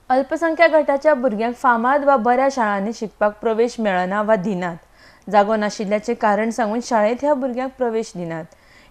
अल्पसंख्याक गटाच्या भुरग्यांक फामाद वा बऱ्या शाळांनी शिकपाक प्रवेश मेळना वा दिनात. जागो नाशिल्ल्याचें कारण सांगून शाळेंत ह्या भुरग्यांक प्रवेश दिनात.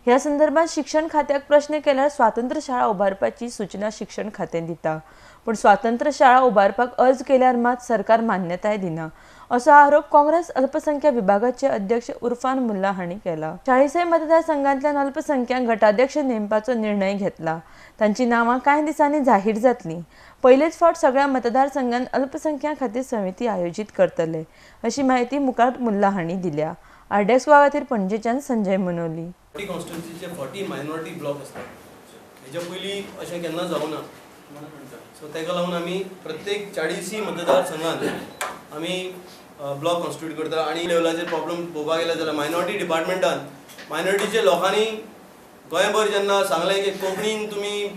ह्या संदर्भात शिक्षण खात्याक प्रश्न केल्यार स्वातंत्र्य शाळा उबारपाची सूचना शिक्षण खातें दिता, पूण स्वातंत्र्य शाळा उबारपाक अर्ज केल्यार मात सरकार मान्यताय दिना, असो आरोप काँग्रेस अल्पसंख्याक विभागाचे अध्यक्ष उर्फान मुल्ला हांणी केला. चाळीसय मतदारसंघांतल्यान अल्पसंख्याक गटाध्यक्ष नेमपाचो निर्णय घेतला. तांची नांवां कांय दिसांनी जाहीर जातली. पयलेच फावट सगळ्या मतदारसंघांत अल्पसंख्याक खातीर समिती आयोजीत करतले, अशी म्हायती मुखार मुल्ला हांणी दिल्या. आरडीएक्स गोवा खातीर पणजेच्यान संजय मुनोली. 40 कॉन्स्टिट्युन्सीचे 40 मायनॉरिटी ब्लॉक आसतात. हेच्या पयलीं अशें केन्ना जावना. सो ताका लागून आमी प्रत्येक 40 मतदारसंघात आमी ब्लॉक कॉन्स्टिट्यूट करता. आनी लेवलाचेर प्रॉब्लम पळोवपाक गेले जाल्यार मायनॉरिटी डिपार्टमेंटान मायनॉरिटीचे लोकांनी गोंयभर जेन्ना सांगलें की कोंकणीन तुमी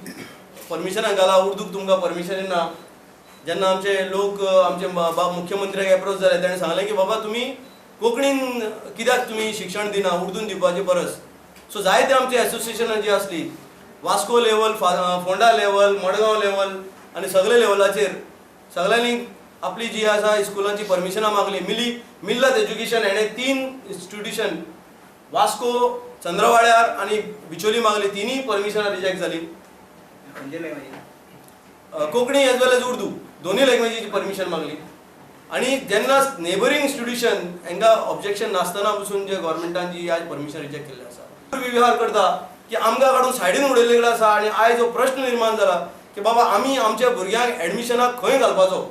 परमिशनां घाला, उर्दूक तुमकां परमिशन ना, जेन्ना आमचे लोक आमचे बाब मुख्यमंत्र्याक एप्रोच जाले, ताणें सांगलें की बाबा, तुमी कोंकणीन कित्याक तुमी शिक्षण दिना उर्दून दिवपाचे परस? सो जायते आमचे एसोसिएशनां जी आसली, Vasco level, Ponda level, Madgaon level आनी सगळे लेवलाचेर सगळ्यांनी आपली जी आसा स्कुलांची परमिशनां मागली. मिल्लत एज्युकेशन हेणें तीन इन्स्टिट्युशन वास्को, चंद्रवाड्यार आनी बिचोली मागली. तिनूय परमिशनां रिजेक्ट जाली. खंयचे language? Konkani as well as Urdu, दोनूय लँग्वेजीची परमिशन मागली. आनी जेन्ना नेबरींग इन्स्टिट्युशन हांकां ऑब्जेक्शन नासतना पसून जे गव्हर्मेंटान जी आज परमिशन रिजेक्ट केल्लें आसा, विव्हार करता की आमकां काडून सायडीन उडयल्ले कडेन आसा. आनी आयज हो प्रश्न निर्माण जाला की बाबा, आमी आमच्या भुरग्यांक एडमिशनाक खंय घालपाचो?